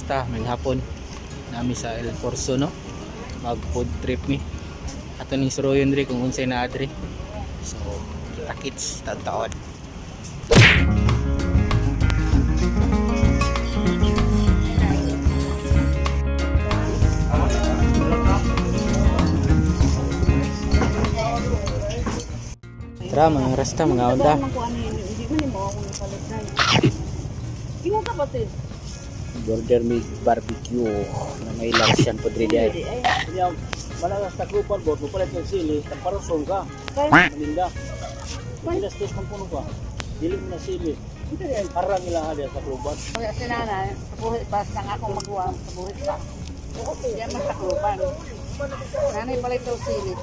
Karasta, may hapon nami sa El Corso, no, mag food trip mi ato ning suroyon diri kung unsay naa diri. So kita kits taon. Tara mga rasta, mga onda. Hindi man mo akong napalit na. Ingon ka ba, Tis? Border may barbecue na may larsian po diri ay. Ay, Kanya, malakas taklupan bot, mo palit ng sili, tagparosong ka. Kay, Malinda. Pilas dos man puno ka. Dili mo na sili. Harang nila ha sa kluban. kaya si nanay, sa buhit pa, ang akong maguwang sa buhit pa. Diyan man sa kluban. Nanay pala ito sili.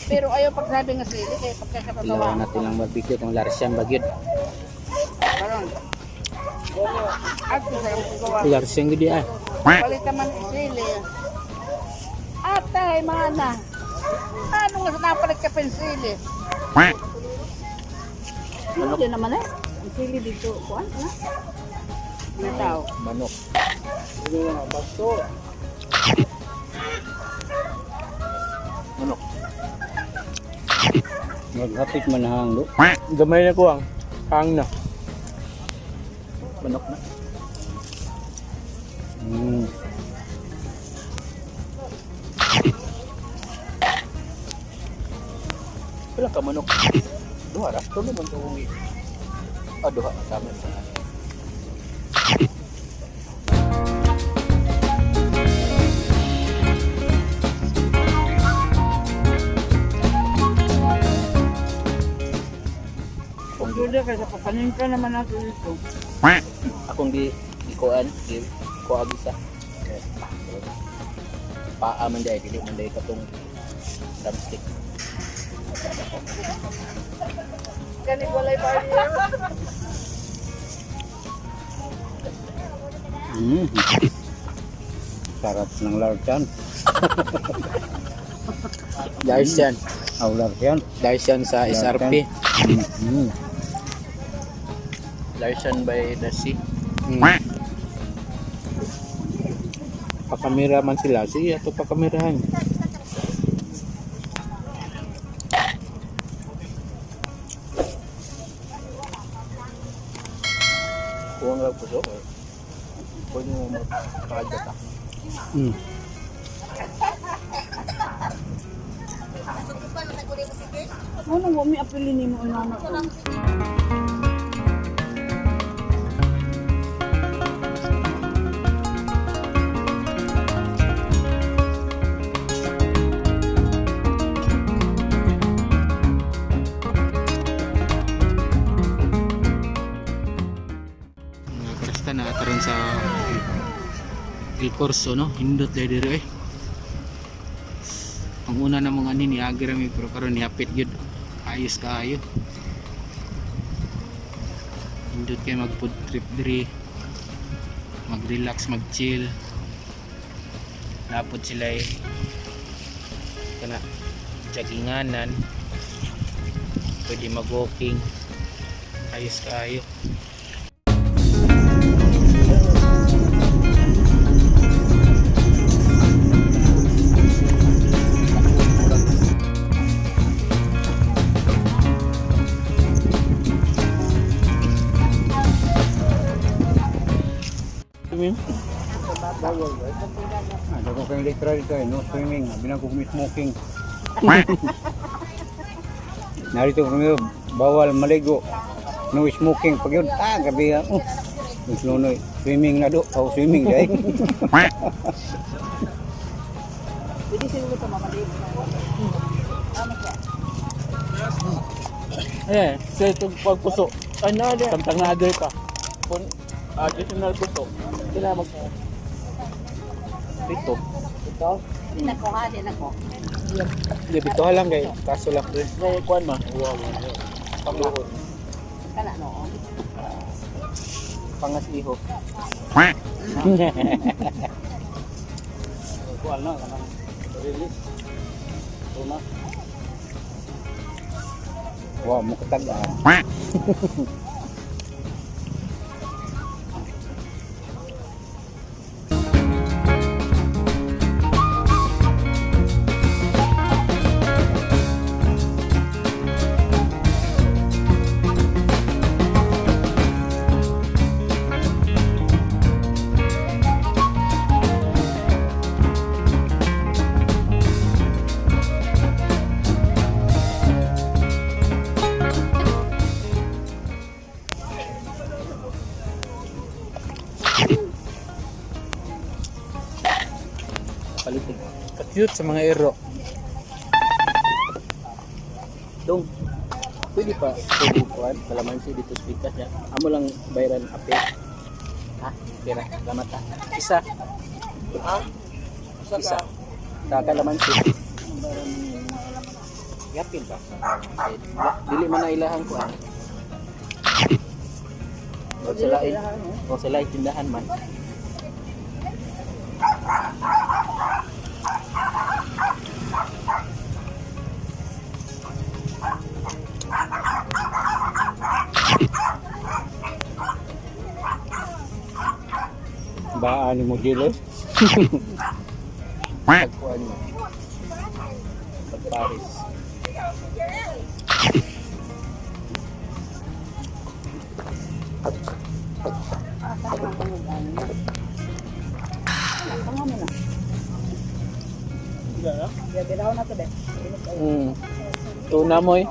Pero ayaw pagsabi nga sili, kaya pagkakatatawa. Ilawan natin ang barbecue kung larsian ba gyud. Karon. At sa magawa. Larsian gyud ay. Palit naman sili. Atay, mana. Ano nga sa napalit ka pensili? Ano din naman eh? Ang sili dito, kuan na? Ano tao? Manok. Hindi na basto. Manok. Maghapit man hang do. Gamay na ko ang hang na. Manok na. Wala ka manok. Duha ra. Tulo man to kung Ah, duha na tama sa. Pagduda ka sa pagkanin ka naman natin dito. Akong di ikuan, di kuag isa. Paa man dai, dili man dai katong drumstick. Gani walay barrier. Sarap ng larchan. Larsian. Aw larchan. Larsian sa SRP. Mm. Larsian by the sea. Pakamera man sila. Sige, ato pakamerahan. Kuwang lang puso. Pwede mo magpakadya ka. Ano mo mi apili nimo ang mama ko? Mga karasta na ataron sa El Corso, no, hindot dai diri eh. Ang una na mga ani ni Agra mi, pero karon ni hapit gyud, ayos kaayo. Hindot kay mag food trip diri, mag relax, mag chill. Napod sila eh kana jogginganan, pwede mag walking, ayos kaayo. Ah, dago kayong litra dito eh. No swimming. Binang ko smoking. Narito kami bawal maligo. No smoking. Pag yun, gabi ah. Oh. Mas nunoy. Swimming na do. Oh, swimming dahil. Pwede siguro ito mamaligo. Tama siya. Eh, sa itong pagpuso. Ay, na, Samtang na adre pa. Kung additional puso. Sila mag... Dito. Ito? Di na ko ha, di na ko. Hindi, dito lang kay. Kaso lang. May kuan ma. Wow. Pangluhod. Kana noon. Pangasiho. Kuan na, kanang release. Ito na. Wow, mukatag ah. Cute sa mga iro. Dong. Pwede pa subukan kalamansi dito sa pikas niya. Amo lang bayaran ape. Ha? Pera, salamat ha. Isa. Ha? Isa. Sa kalamansi. Yapin ba? Eh, dili man na ilahan ko ah. O sila o sila tindahan man. Baan ni mo dilo. Pagkuan mo. Pag Paris. Tuna mo eh.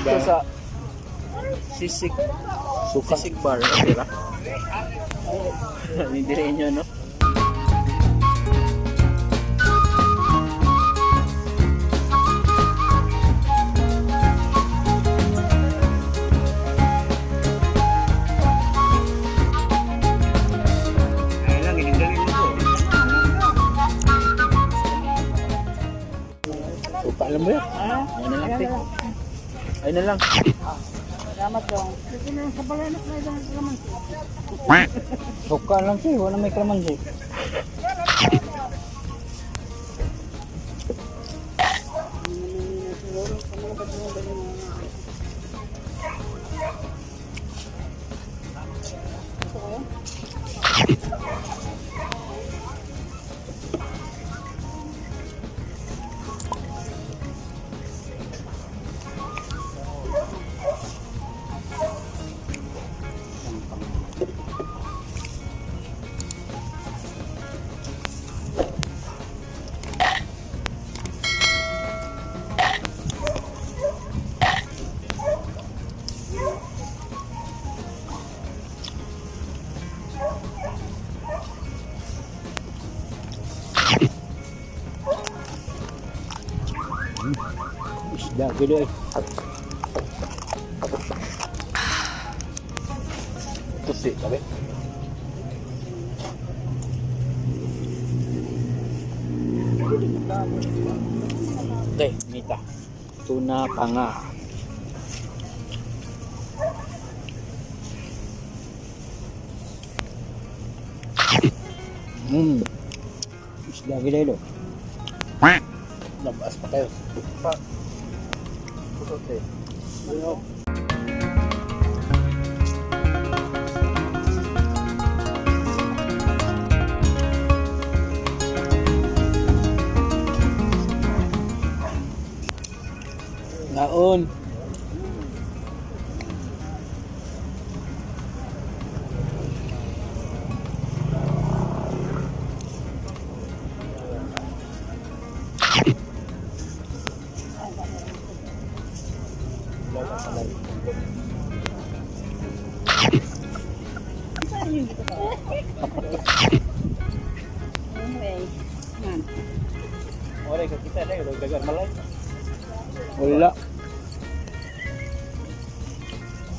Ito sa sisig Suka. sisig bar, okay ra? Hindi rin inyo, no? Ay lang ginidali mo ko. Suka lang mo yan. Ayun na lang, te. Ayun na lang. Salamat dong. Dito na sa balanak na isang kalamansi. Suka lang siya, wala may kalamansi. Isda gid eh. Tusi, sabi. Okay, mita. Tuna panga. Isda gid eh do. Labas pa kayo. Pa. Puso, te. Ano? Naon. Anyway, man. Wala ka kita na, dagan malay. Wala.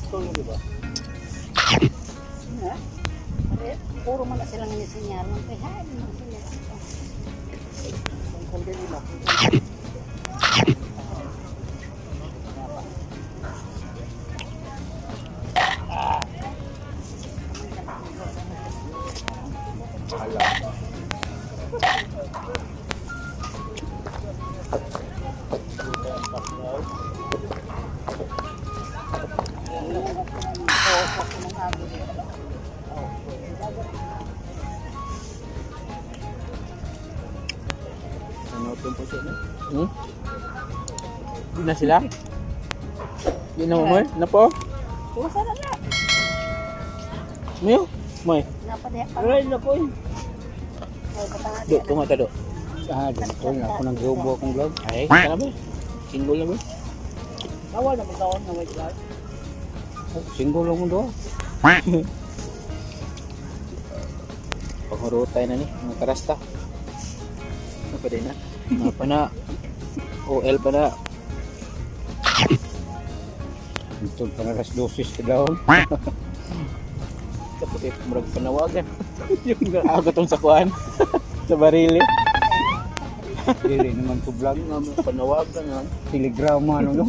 Ito yun, di ba? Ha? Pare, puro man na silang sinyal. Kaya, ha, di man sila. Ano itong puso na? Hmm? Di na sila? Di na mo? Na po? Pusa na na. Mayo? May. Napadiha pa. Aray na ko eh. Ay, katanga Do, tunga ta do. Ah, dito na ako nang gihubo akong vlog. Ay, kana ba? Single na ba? Bawal na magkaon na white glove. Single lang mo do. Panghurutay na ni, mga karasta. Ano pa din na? Mga pa na. OL pa na. Ito pa na alas 12 ka daw. Tapos eh, murag panawagan. Yung ako tong sakuan. Sa barili. Dili naman to vlog. Nga mga panawagan ha. Telegrama ano no.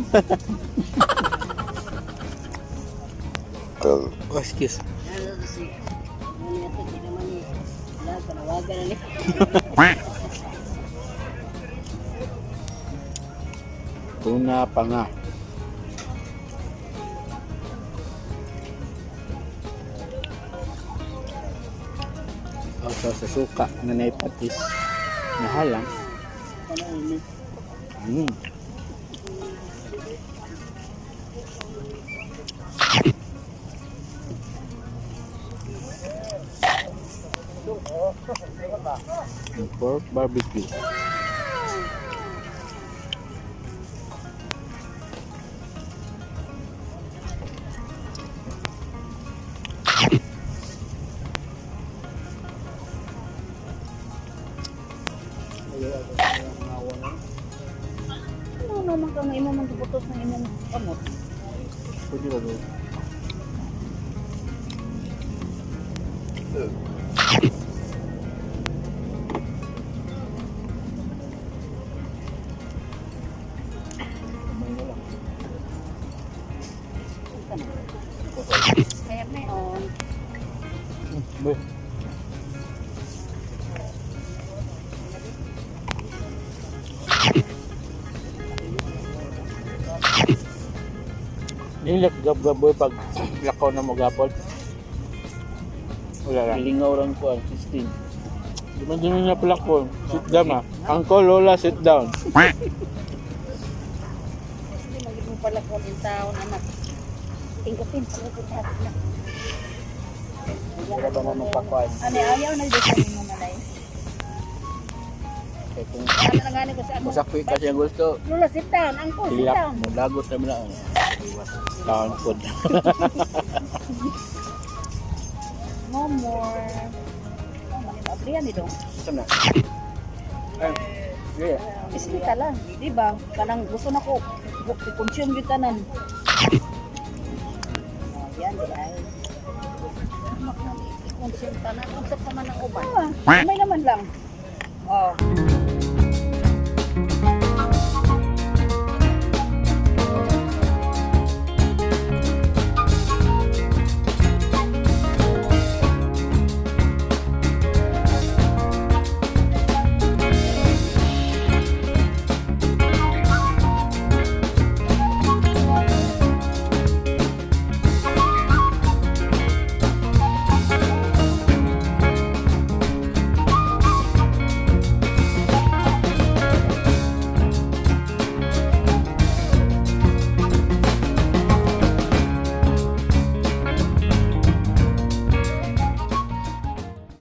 Oh, excuse. Ano si ano ito, di naman ni wala, panawagan na ni. Tuna pa nga. Also sa suka na naipatis. Nahalang. Yung pork barbecue. Ano naman ka nga imo man gibutos ng imong kamot. Pwede ba ba? Kaya may on. Boy. Nilak gab boy pag lakaw na mo gapon. Wala lang. Gilingaw lang ko ang 16. Di man din na pala ko. Sit down ah. Uncle Lola, sit down. Hindi magid mo pala kon in town anak. Tingkapin, pagkakot na. Wala ba mo magpakuan? Ani ayaw na di sa imo malay. Kaya kung Ano na gani ko sa ako. Masakit kasi ang gusto. Lola sit down, angko sit Tilak, down. mo lagot na mo na. Down food. No more. Oh, manit abrihan ni dong. Saan na? Ay, yeah. Islita lang, di ba? Kanang gusto na ko i-consume gyud tanan. Oh, yan di ay. I-consume tanan, unsa pa man ang uban. Ah, may naman lang. Oh.